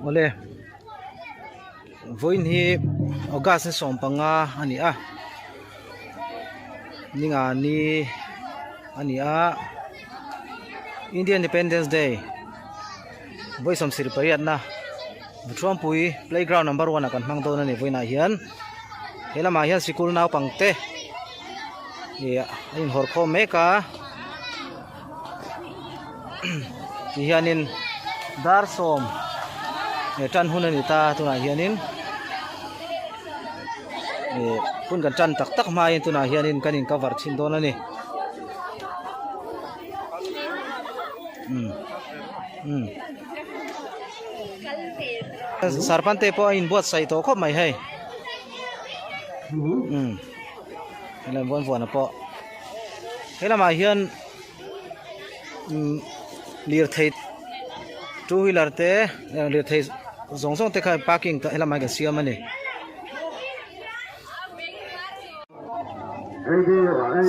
Awle vawiin hi August ni sawmpanga a ni a ninga ni a ni a India Independence Day vawi sawmsarih pariatna Thuampui playground number one ah kan hmang dawn a ni vawiinah hian he lamah hian sikul naupangte ih a inhawr khawm mek a. Ti hianin dar sawm eh tan hun a ni ta tunah hianin eh hun kan tan tak tak hmain tunah hianin kan in cover chhin dawn a ni umm umm sarpan te pawh a inbuatsaih tawh khawp mai hei umm helai vawn vuana pawh. He lamah hian umm lirthei two wheeler te lirthei zawng zawng te kha parking he lamah hian kan siam a ni.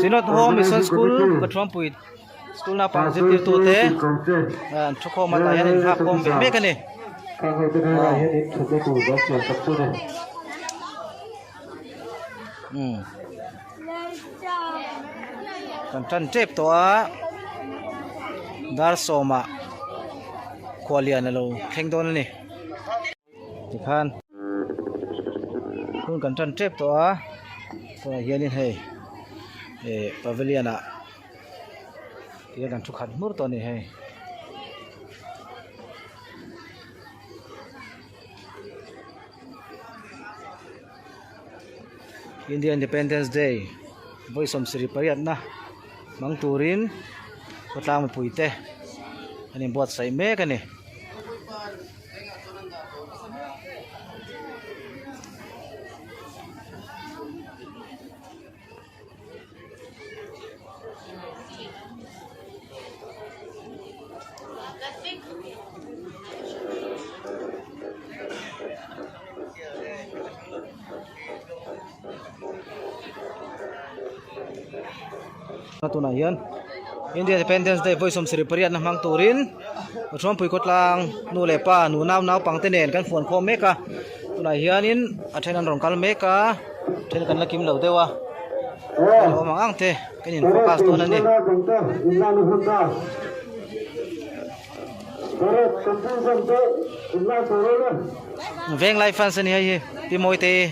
Synod Home Mission School Pathuampui school naupang zirtirtu te an thu khawm a tah hian an inhak khawm ve mek a ni. Umm. Kan tan tep tawh a dar sawmah khualian a lo thleng dawn a ni tikhan hun kan tan tep tawh a tunah hianin hei eh pavilion ah tihian kan thu khat hmur tawh a ni hei. India Independence Day vawi sawmsarih pariatna hmang turin khawtlang mipui te an inbuatsaih mek a ni. Tunah hian India Independence Day vawi sawmsarih pariatna hmang turin Thuampui khawtlang nu leh pa nu nau naupangte nen kan fuan khawm mek a tunah hianin a then an rawn kal mek a. Then kan la kim lo deuh a kan awm ang ang te kan in focus dawn a ni. Venglai fans a ni hei hi Pi Mawite hi.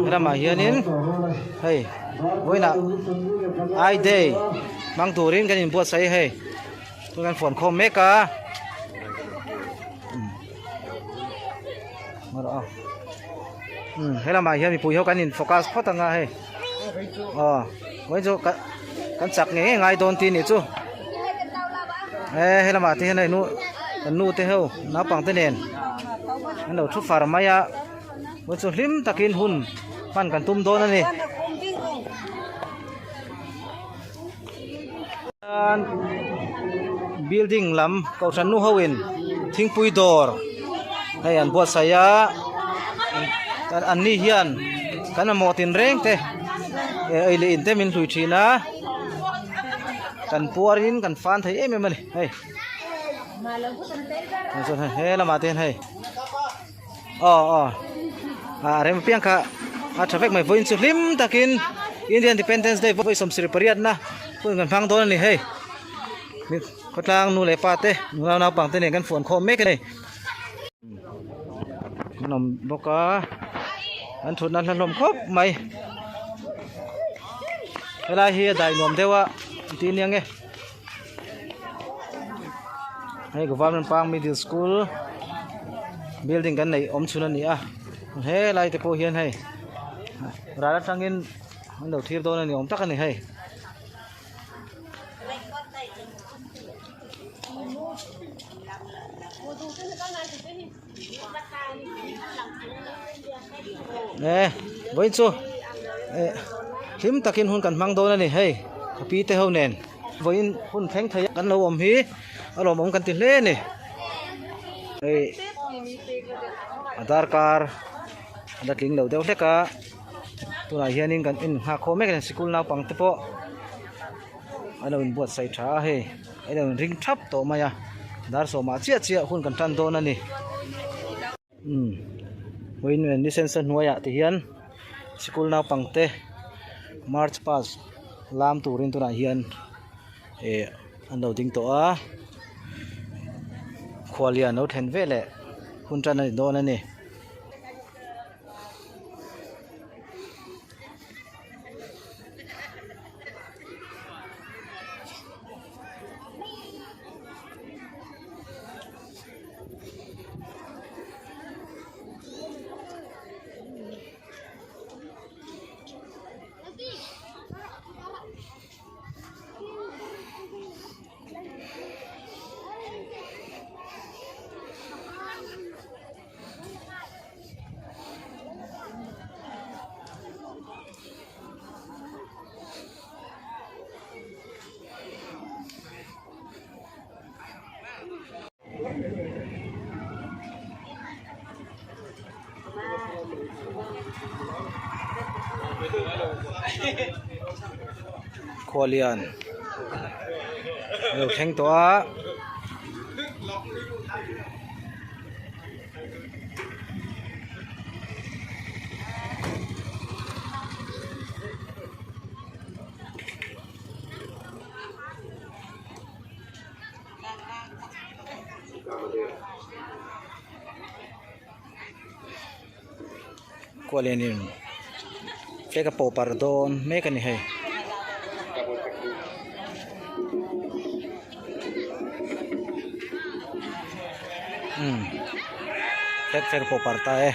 Helamah hianin hei vawiinah I day hmang turin kan inbuatsaih a hei. Tun an fuan khawm mek a he lamah hian mipui ho kan in focus phawt ang a hei aw vawiin chu kan chak ngei ngei ngai dawn tih a nih chu e he lamah te hian hei nu kan nu te ho naupang te nen an lo thu far mai a vawiin chu hlim takin hun hman kan tum dawn a ni. Building lam kohhran nu ho in thingpui dawr hei an buatsaih a an ni hian kan mamawh tin reng te ei leh in te min hlui thin a kan puar in kan fan thei em em a ni hei he lamah te hian hei aw aw a rem apiang kha a tha vek mai vawiin chu hlim takin Indian Independence Day vawi 28 na hun kan hmang dawn a ni hei khawtlang nu leh pa te nula naupang te nen kan fuan khawm mek a ni an awm bawk a an thutna hla hlawm khawp mai helai hi a dai nuam deuh a tih ania nge. Hei government park middle school building kan neih awm chhun a ni a helai te pawh hian hei ral atangin an lo thlir dawn a ni awm tak a ni hei. E vawiin chu eh hlim takin hun kan hmang dawn a ni hei ka pi te ho nen vawiin hun thleng thei kan lo awm hi a lawmawm kan ti hle a ni hei a darkar a la tling lo deuh hlek a tunah hianin kan en nghak khawm mek a ni sikul naupang te pawh. An lo inbuatsaih tha a hei an lo inring thap tawh mai a dar sawmah chiah chiah hun kan tan dawn a ni umm vawiin ni sensa hnuaiah ti hian sikul naupang te march pass lam turin tunah hian eh an lo ding tawh a khuallian lo thlen veleh hun tan a ni dawn a ni. Khualian a lo thleng tawh a. Khualianin flag a pawh parh dawn mek a ni hei. Umm flag flag a pawh parh ta e.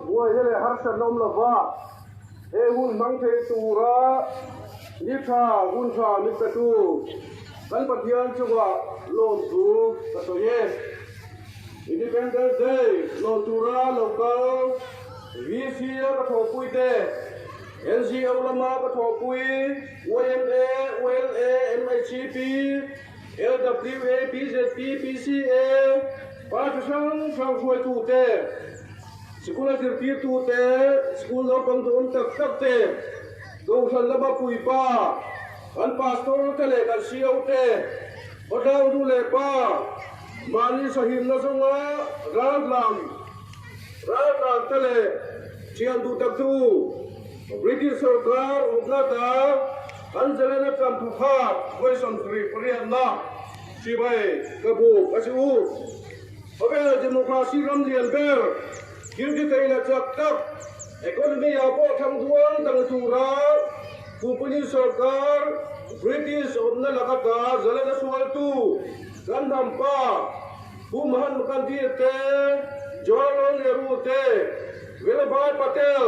Buaina leh harsatna awm lova he hun hmang thei tura ni tha hun tha min petu kan Pathian chungah lawmthu ka sawi e. Independence Day lawm tura lo kal VC a ka thawhpui te, NGO lama ka thawhpui YMA, YLA, MHCP, LWA, BZP, PCA, party hrang hrang hruaitute, sikula zirtirtute, school naupang duhawm tak tak te, Kohhran lama puipa, kan pastor te leh kan CO te, khawtlang nu leh pa, mahni sahimna zawnga raltlan raltlan te leh thian duh tak chu British sorkar awmna ta kan Zelena Trump kha vawi 78 na chibai ka buk a si u. Khawvel democracy ram lian ber, thil ti thei leh chak tak, economy ah pawh thang duang dang tura Company sorkar British awmna laka ta Zelena sualtu kan hnam pa Pu Mahatma Gandhi te, Jawaharlal Nehru te, Vallabhbhai Patel,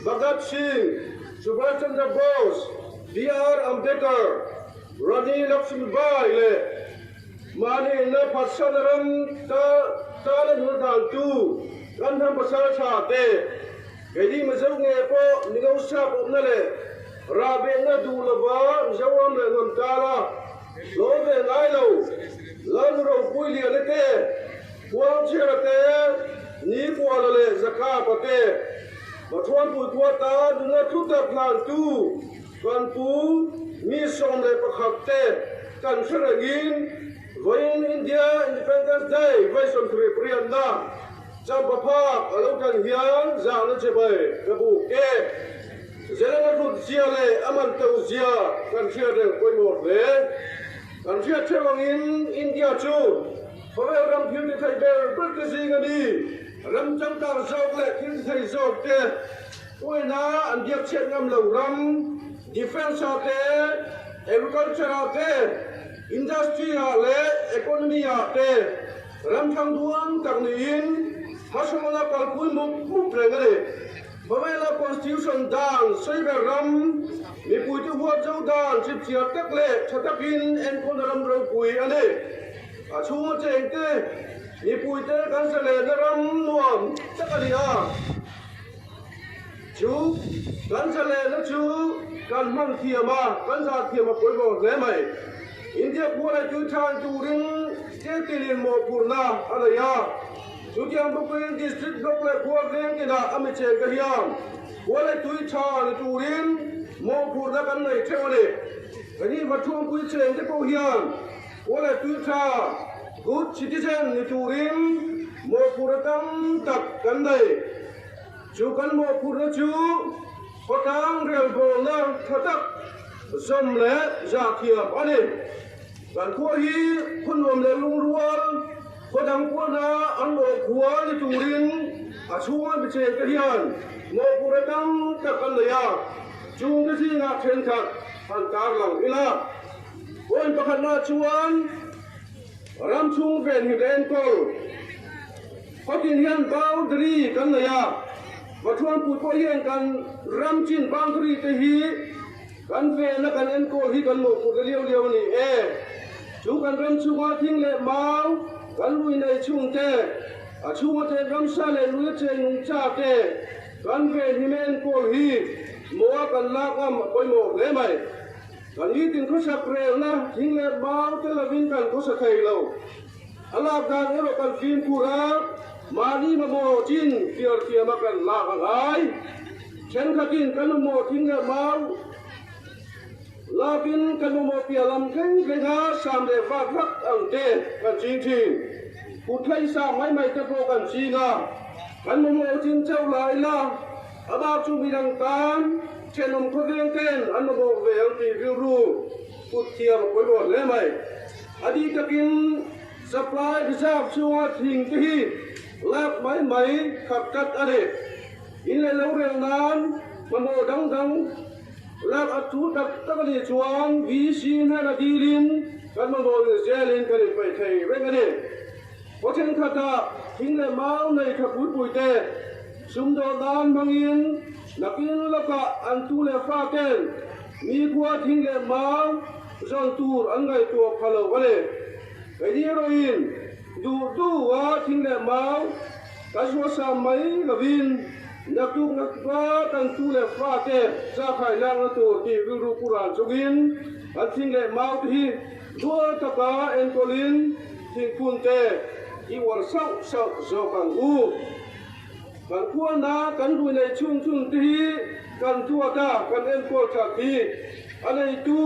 Bhagat Singh, Subhash Chandra Bose, BR Ambedkar, Rani Lakshmibai leh mahni inna phatsan ram tana hnu dantu kan hnam pasal tha te, keini Mizo nge pawh Mizo sap awmna leh rahbehna duh lova Mizoram leh hnam tana hlawm ve ngai lo Lal Ropui Liana te, Khuangchhera te, Nikuala leh Zakapa te, Pathuanpui khua tan nuna thu tak hlantu kan pu mi 11 te. kan hre rengin vawiin India Independence Day vawi 38na champa phak a lo tan hian zahna chibai ka buk e. Zelena hlut zia leh a man to zia kan hriat reng pawimawh hle. Kan hriat theuh angin India chu khawvel ram thil ti thei ber ber te zing a ni. Ram changkang zawk leh thil ti thei zawk te pawina an biak chhiat ngam lo ram, defence ah te, agriculture ah te, industry ah leh economy ah te ram thang duang tak niin hmasawnna kalpui mup mup reng a ni. Khawvela Constitution dan sawi ber ram, mipuite huat zo dan chipchiar tak leh tha takin enkawlna ram ropui a ni. A chhunga chengte mipuite kan zalehna ram nuam tak a ni a. Chu kan zalehna chu kan hman thiam a, kan zah thiam a pawimawh hle mai. India khua leh tui than turin state tinin mawhphurhna a nei a. Chutiang bawkin District Block leh khua veng tinah a mi cheng te hian khua leh tui tha ni turin mawhphurhna kan nei theuh a ni. Kani Vathuampui cheng te pawh hian khua leh tui tha, good citizen, ni turin mawhphurhna tam tak kan nei. Chu kan mawhphurhna chu khawtlang relbawlna tha tak zawm leh zahthiam a ni. Kan khua hi khaw nuam leh lungrual, khaw dang pawhna an awh khua ni turin a chhunga mi chengte hian mawhphurhna tam tak an nei a, chungte zingah thenkhat han tarlang ila. Point pakhatnaah chuan ram chhung venhim leh enkawl, khawtin hian boundary kan nei a, Vathuampui pawh hian kan ram chin boundary te hi Kan vena kan enkawl hi kan mawhphurhna liau liau a ni e. Chu kan ram chhunga thing leh mau, kan lui nei chhungte, a chhunga cheng ramsa leh lui a cheng nungcha te kan ven him enkawl hi maw a kan lak ngam a pawimawh hle mai. Kan nitin khawsak relna thing leh mau te lovin kan khawsa thei lo. A lak dan erawh kan fimkhur a, mahni mamawh chin fiar thiama kan lak a ngai. Thenkhatin kan mamawh thing leh mau lakin kan mamawh piah lam thleng thleng a sam leh vak vak ang te kan ching thin. Kut thlei sa mai mai te pawh kan ching a, kan mamawh chin chauh la ila a bak chu midang tan thenawm khawveng ten an mamawh ve ang tih rilru kut thiam a pawimawh hle mai. A dih takin supply reserve chhunga thing te hi lak mai mai khat tlat a ni. In leh lo rel nan mamawh dang dang lak a thu tak tak a nih chuan VC hnena dilin kan mamawh in zelin kan inpeih thei reng a ni. Khaw thenkhatah thing leh mau nei tha pui pui te sumdawn nan hmangin nakin lawkah an tu leh fa ten mi khua thing leh mau zawn tur an ngaihtuah pha lo a ni. Keini erawhin duh duha thing leh mau kan hruasa mai lovin naktuk naktuka kan tu leh fa te zakhai lakna tur tih rilru pu ran chungin kan thing leh mau te hi Dual taka enkawlin thingphun te i uar sauh sauh zawk ang u. Kan khualna kan vui nei chhung chhung te hi kan duat a, kan enkawl that hi a neitu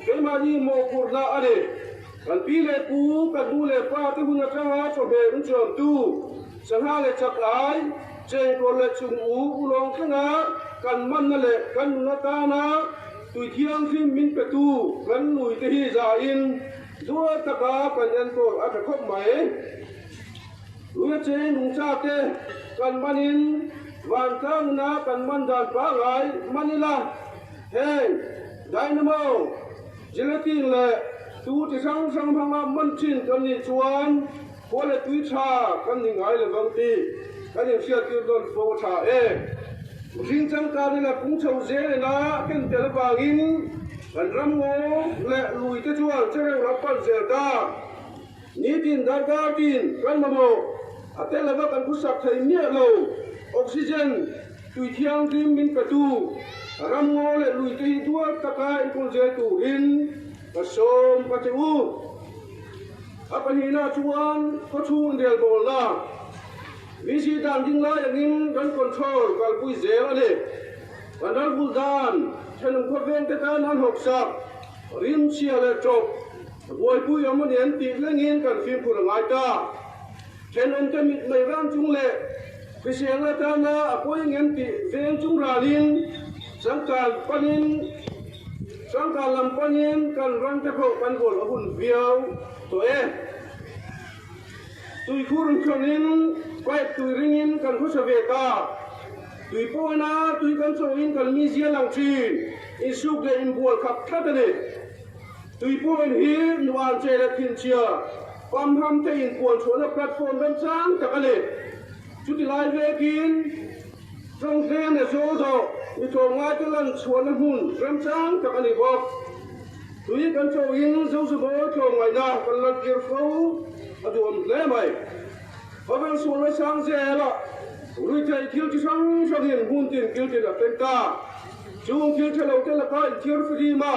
keimahni mawhphurhna a ni. Kan pi leh pu, kan nu leh pa te hun atanga chawhmeh min chuamtu sangha leh chakai, chengkawl leh chung u ulawng thlenga kan manna leh kan nun atana Tui thianghlim min petu kan nui te hi zahin dual taka kan enkawl a tha khawp mai. Tui a cheng nungcha te kan manin vantlang kan man dan pangngai man ila heng dynamo, gelatin leh tu chi hrang hrang hmanga man thin kan nih chuan khua leh tui tha kan ni ngai lovang tih kan inhriattir dawn fo a tha e. Mihring changkan ila pung chho zel ila ken tel avangin kan ram ngaw leh lui te chuan chereu lam pan zel ta. Nitin darkar tin kan mamawh a tel lova kan khusak thei miah lo. Oxygen, tui thianghlim min petu ram ngaw leh lui te hi dual taka enkawl zel turin ka sawm ka che u. A pahnihna chuan khawchhung inrelbawlna. VC dan ding lai angin kan control kalpui zel a ni. Kan ralbul dan thenawm khawveng te tan an hawksak, rimchhia leh tawp. Buaipui awm a ni an tih lengin kan fimkhur a ngai ta. Thenawmte mit mai ran chung leh hrisel atana a pawi ngem tih veng chung ralin changkan panin changkan lam panin kan ram te pawh kan hawl a hun viau tawh e. Tuikhur inthawnin pipe tui ringin kan hmasa ve ta. Tui pawina tui kan chawhin kan mi zia lang thin insuk leh inbual khap tlat a ni. Tui pawhin hi nuan che leh thinchhia pamham te inpuan chhuahna platform remchang tak a ni. Chuti lai vekin tawngtlem leh zawl dawh mi tlawmngaite lan chhuahna hmun remchang tak a ni bawk. Tui kan chawhin Zozabawi tlawmngaihna kan lantir fo a duhawm hle mai. Khawvel sualna sang zela ruihtheih thil chi hrang hrangin hmun tin kil tin a thleng ta. Chung thil tha lo te laka inthiar fihlim a,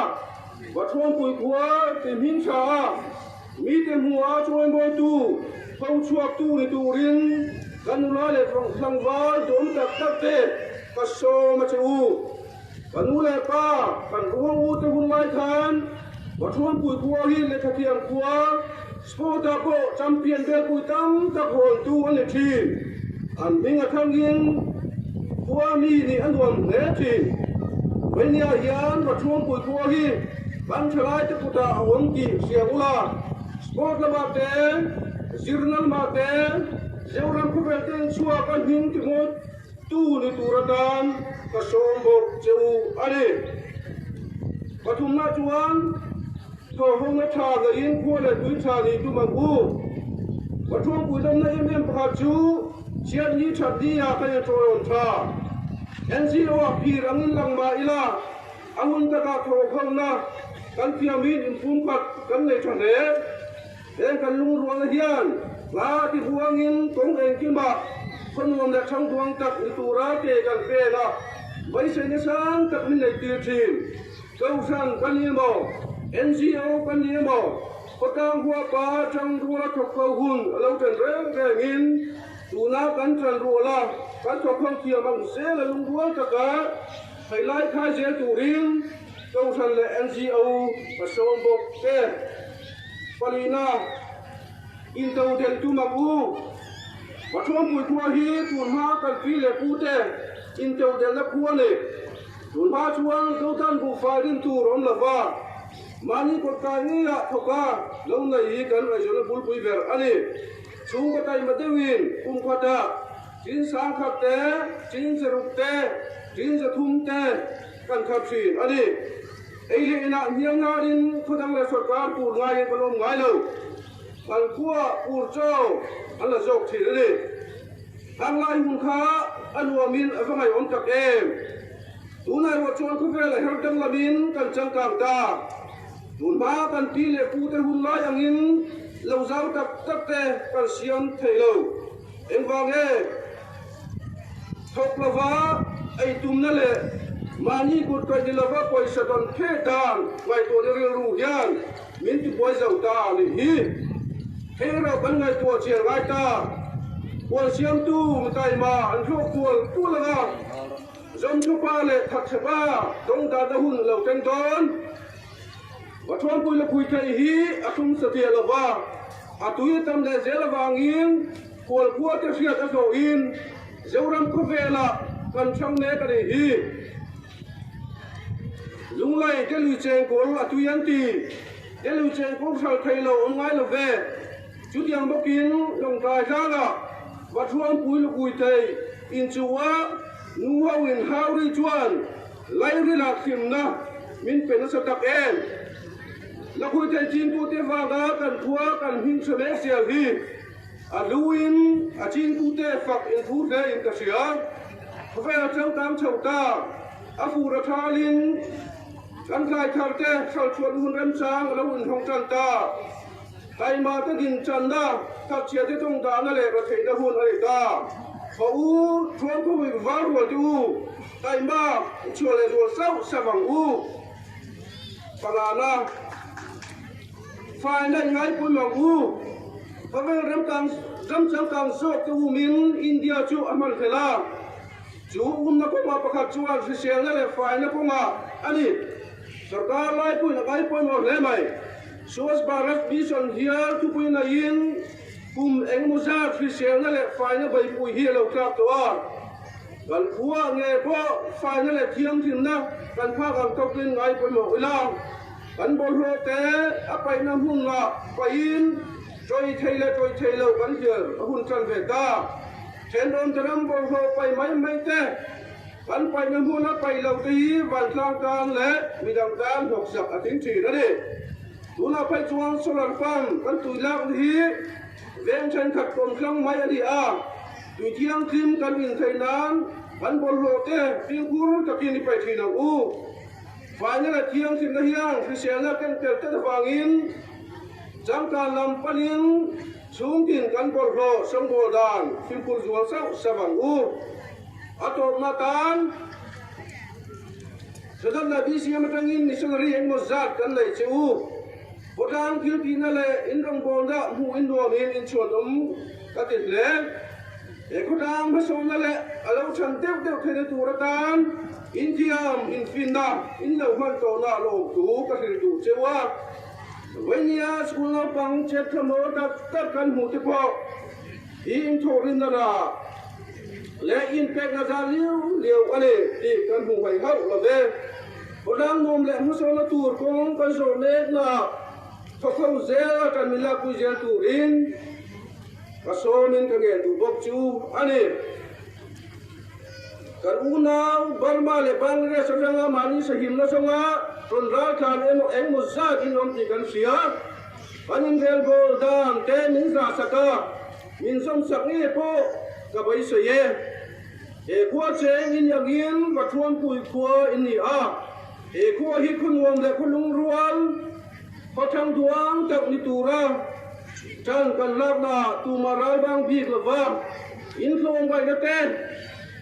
Pathuampui khua ti hming tha a, mite hmuha chawimawitu, tho chhuaktu ni turin ka nula leh tlangval duhawm tak tak te ka sawm a che u. Ka nu leh pa, kan ruang u te hun lai khan Pathuampui khua hi lehkhathiam khua, sport ah pawh champion velpui tam tak hawntu an ni thin. An hming a thangin khua mi nih a nuam hle thin. Veinia hian Pathuampui khua hi kan thalai te kutah a awm tih hria ula, sport lamah te, zirna lamah te, Zoram khawvel ten chhuak a hming ti ngawt. Tu ni tur atan ka sawm bawk che u a ni. Pathumna chuan thawhhawngna tha ngeiin khua leh tui tha nih tum ang u. Pathuampui damna em em pakhat chu chhiatni thatni ah ka inṭawiawm tha. NGO ah phir angin lang mah ila a hun takah thawhhawngna kan thiamin inpumkhat kan nei tha hle. Heng kan lungrualna hian hla ti huangin kawng engkimah khawnuam leh thangduang tak ni tura ke kan pen a, beiseina sang tak min nei tir thin. Kohhran kan ni emaw, NGO kan ni emaw, khawtlang huapa thangruala thawk ho hun a lo ṭan reng rengin tuna kan ṭan ruala kan thawk ho thiam ang zel a lungrual taka theilai khai zel turin Kohhran leh NGO a sawm bawk te. Palina, Into del tum ang u. Pathuampui khua hi tun hma kan pi leh pu te into delna khua a ni. Tun hma chuan Zotan buhfai rin tur awm lo va, mahni kawtkai ngeiah thawk a lo nei hi kan ngaihzawhna bulpui ber a ni. Chhungkaw taima deuhin kum khatah tin sangkhat te, tin zaruk te, tin zathum te kan khat thin a ni. Ei leh inah hniang narin khawdang leh sorkar pur ngaiin kan awm ngai lo. Kan khua pur chaw an la zawk thin a ni. Hang lai hun kha a nuamin a va ngaihawm tak em. Tunah erawh chuan khawvel a her danglamin kan changkang ta. Tun hma kan pi leh pu te hun lai angin lo zau tak tak te kan siam thei lo. Engvang nge? Thawk lova ei tumna leh mahni kut kaih ni lova pawisa dawn pheh dan ngaihtuahna rilru hian min tibuai zo ta a nih hi. Hei erawh kan ngaihtuah chian ngai ta. Huan siamtu mitaima an hlawh kual kual ang a, Zawmthupa leh Thatchhepa dawngdanna hun a lo thleng dawn. Pathuampui la phui theih hi a tum satliah lova, a tui a tam leh zel avangin khualkhua te hriat a hlawhin Zoram khawvelah kan thlang mek a nih hi. Lunglei Delhi chengkawl a tui an ti. Delhi chengkawl hral thei lo awm ngai lo ve. Chutiang bawkin Lawngtlai tlangah Pathuampui lupui thei inchuha nu ho in hau ri chuan Lairila thlimna min pe nasa tak em? Lakhui thei chingtute vanga kan khua kan hming chhe mek zel hi a hluin a chingtute fak inphur hle in ka hria. Khawvel changkang chho ta, a fur a thalin kan tlai thar te hralchhuah hun remchang a lo inhawng tan ta. Taima te din channa, thatchhia te tawng dahna leh ratheihna hun a ni ta. Thaw u, thuam khawih var rual te u, taima chhuah leh zual sauh sauh ang u. Palana, Faina i ngaipui ang u. Khawvel ramkang ram changkang zawk te umin India chu a hman hlel a. Chu umna kawngah pakhat chuan hriselna leh faina kawngah a ni. Sorkar laipuiin a ngaipawimawh hle mai. Swachh Bharat Mission hial thupui neiin kum engemaw zat hriselna leh faina beihpui hi a lo tlak tawh a. Kan khua nge pawh faina leh thianghlimna kan phak ang tawkin ngai pawimawh ila, kan bawlhhlawh te a paihna hmunah paihin tawih thei leh tawih thei lo kan hlial a hun tan ve ta. Thenawm te ram bawlhhlawh paih mai mai te, kan paihna hmuna paih lo te hi vantlang tan leh midang tan hnawksak a tling thin a ni. Tunah phei chuan solar pump kan tui lakna hi veng thenkhat kawmtlang mai a ni a, tui thianghlim kan in theih nan kan bawlhhlawh te fimkhur takin i paih thin ang u. Faina leh thianghlimna hian hriselna ken tel tlat avangin changkan lam panin chhungtin kan bawlhhlawh sawngbawl dan fimkhur zual sauh sauh ang u. A tawpna tan Sadat leh BCM atangin missionary engmaw zat kan nei che u. Khawtlang thil tihna leh in rawngbawlna hmuh in nuamin in chhuanawm ka ti hle. He khawtlang hmasawnna leh a lo than deuh deuh theihna tur atan in thiam in finna in lo hman tawhna lawmthu ka hrilh duh cheu a. Vainia school naupang chet thlamaw tak tak kan hmuh te pawh hi in thawhrimna rah leh inpekna zar liau liau a ni tih kan hmu hmai hauh lo ve. Khawtlang nuam leh hmasawnna tur kawng kan zawh meknaah thawkho zel kan min lakpui zel turin ka sawmin ka ngen duh bawk chu a ni. Kan unau Burma leh Bangladesh atanga mahni sahimna zawnga rawn raltlan emaw engmaw zat in awm tih kan hria. Kan inrelbawl dan te min zahsak a, min zawmsak nge pawh ka beisei e. He khua cheng in angin Vathuampui khua in ni a, he khua hi khuanuam leh khawlungrual khawthang duang tak ni tura tan kan laknaah tumah ralbang bik lova intlawmngaihna te,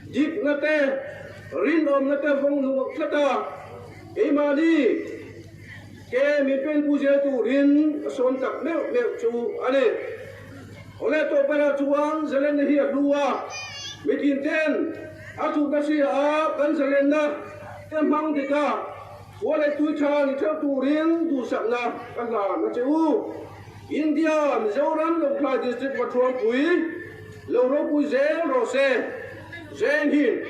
dikna te, rinawmna te vawng nung tlat a, keimahni Ke min penpui zel turin ka sawn tak meuh meuh chu a ni. Awle tawh berah chuan zalenna hi a hlu a, mitin ten a thutna hria a kan zalenna te hmang dik a, khua leh tui tha ni theuh turin duhsakna ka hlan a che u. India, Mizoram Lawngtlai District Vathuampui lo ropui zel rawh se. Jai Hind.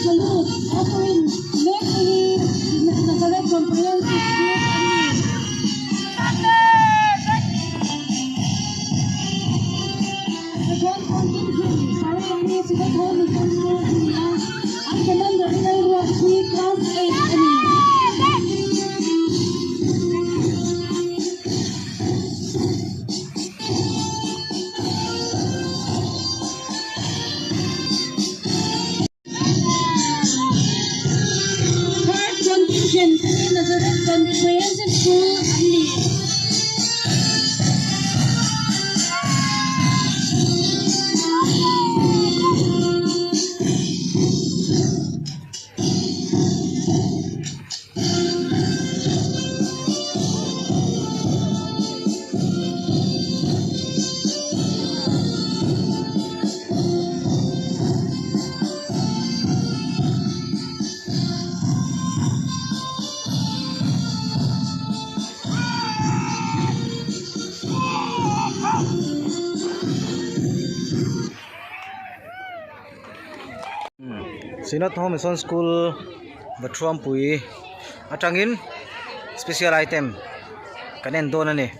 Salute offering mek te hi Nazareth Comprehensive Group an ni. Sachuan Contingent Sarangani Sivathar Mission School an ni a, an commander hi Lalruatpui Class 8 a ni. Third Contingent hi Nazareth Comprehensive School an ni. Synod Home Mission School Bathuampui atangin special item kan en dawn a ni.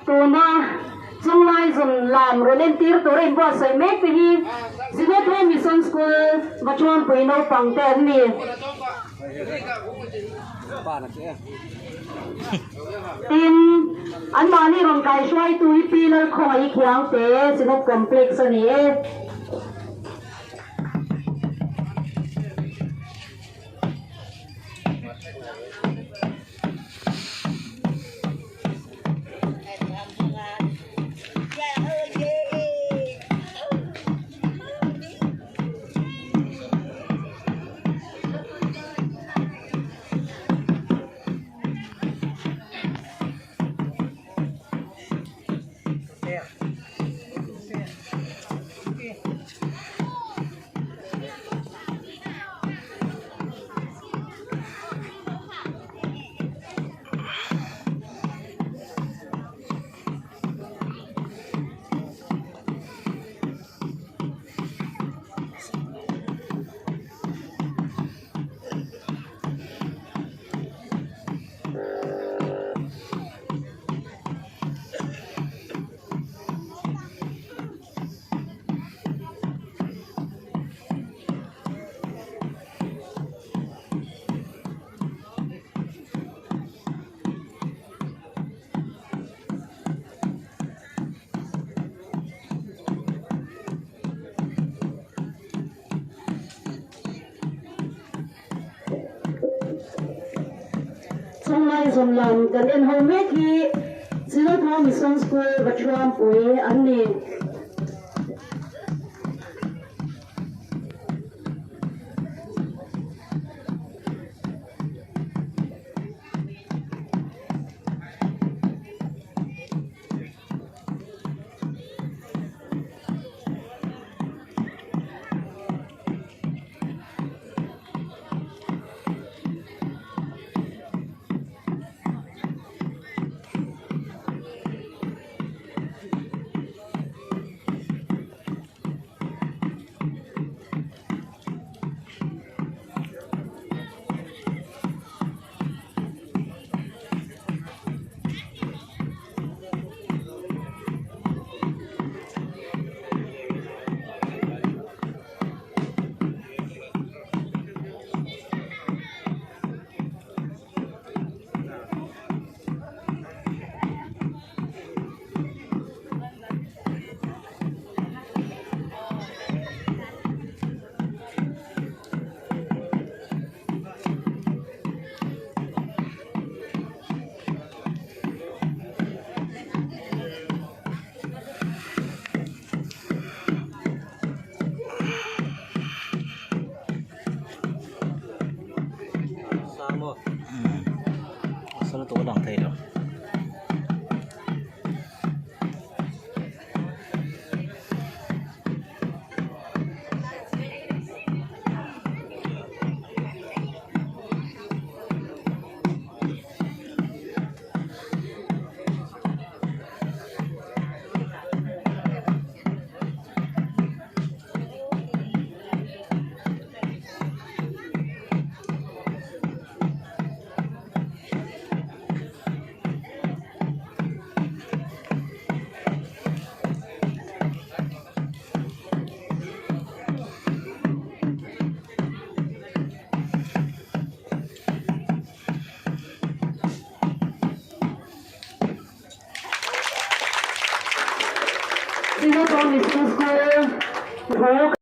Tuna chunglai zawn lam rawn entir tura inbuatsaih mek te hi Zinetho Mission School Vachuanpui naupang te an ni. Tin, anmahni rawn kaihruaitu hi Pi Lalkhawngaih Khiangte Synod Complex a ni e. Chunglai zawn lam kan en ho mek hi Sinotho Mission School Vathuampui an ni. Singapore Mission School thu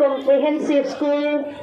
Comprehensive School.